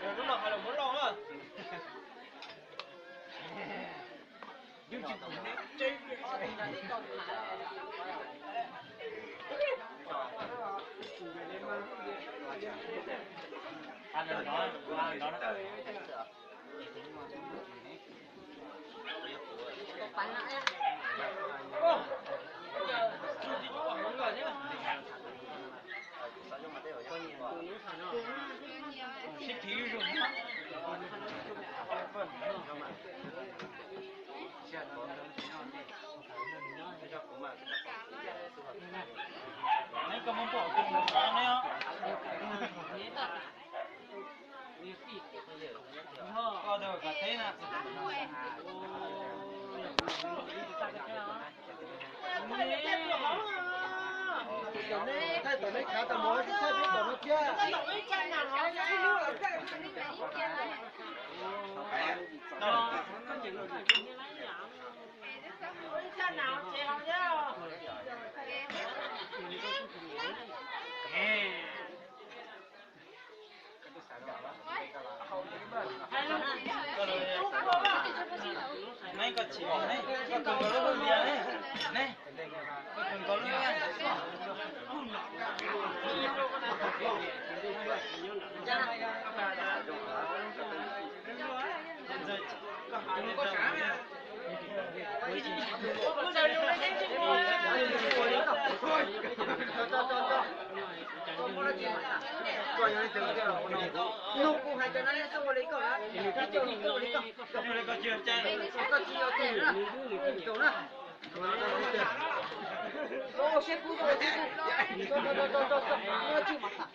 Lub no hais los muab loj na. Thaij tom nej khav tau mov, thaij peb tom no thiab. Neb koj tsis, neb koj kawg nkaus lub lias ne, neb koj kawg nkaus lub lias. Nug kuv hais cov no xwb ua li koj, ib co nug koj ua li koj, koj tsis yog tus na. Ua siab kub, ua siab kub, tso tso tso tso tso, muab tswj mas tham.